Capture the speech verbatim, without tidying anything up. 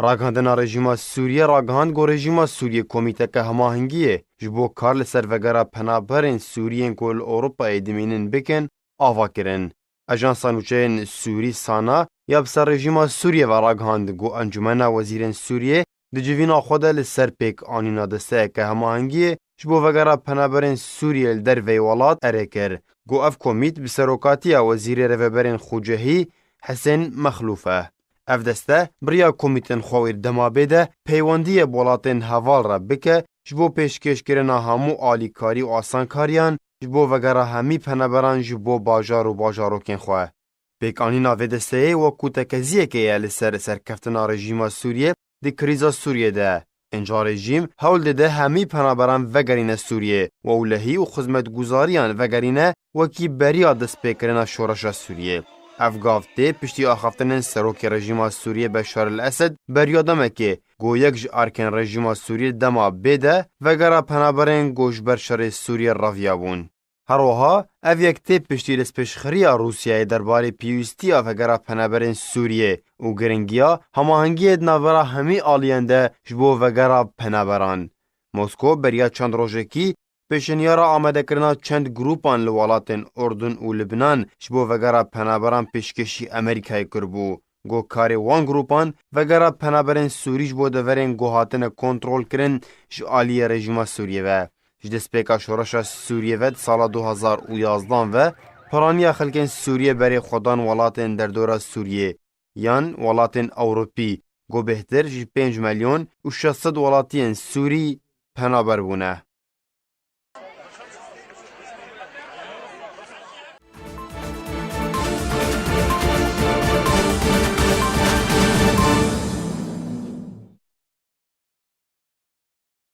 Ragihandina rejîma Sûriyê ragihand ku rejîma Sûriyê komîteke hemahengiyê ji bo kar li ser vegera penaberên Sûriyên ku li Ewropayê dimînin bikin, ava kirin. Ajansa nûçeyên Sûrî SANA ya bi ser rejîma Sûriyê ve ragihand ku Encûmena Wezîrên Sûriyê di civîna xwe de li ser pêkanîna desteyeke hemahengiyê ji bo vegera penaberên Sûriyê li derveyî welat erê kir, ku ev komît bi serokatiya Wezîrê Rêveberên Xucehî Hisên Mexlûf e. Ev deste bi riya komîtên xwewîr dema bê de peywendiyê bi welatên heval re bike ji bo pêşkêşkirina hemû alîkarî û asankariyan ji bo vegera hemî penaberan ji bo bajar û bajarokên xwe. Pêkanîna vê desteyê wekû tekeziyekê ye li ser serkeftina rejîma Sûriyê di krîza Sûriyê de. Înca rejîm hewl dide hemî penaberan vegerîne Sûriyê, wewlehî û xizmetguzariyan vegerîne wekî beriya destpêkirina şoreşa Sûriyê. Ev gav tê piştî axaftinên serokê rejîma Sûriyê Beşar el-Esed beriya demekê ku yek ji erkên rejîma Sûriyê dema bê de vegera penaberên ku ji ber şerê Sûriyê reviyabûn. Her wiha ev yek tê piştî destpêşxeriya Rûsyayê derbarê pêwîstiya vegera penaberên Sûriyê û giringiya hemahengiyê di navbera hemî aliyên de ji bo vegera penaberan. Mosko beriya çend rojekî pêşinyara amadekirina çend grûpan li welatên Urdun û Libnan ji bo vegera penaberan pêşkêşî Amerîkayê kiribû. Ku karê wan grûpan vegera penaberên Sûrî ji bo deverên ku hatine kontrolkirin ji aliyê rejîma Sûriyê ve. Ji destpêka şoreşa Sûriyê ve di sala du hazar û yazdan ve piraniya xelkên Sûriyê berê xwe dan welatên derdora Sûriyê yan welatên Ewropî, ku bêhtir ji pênc milyon û şeş sed welatiyên Sûrî penaber bûne.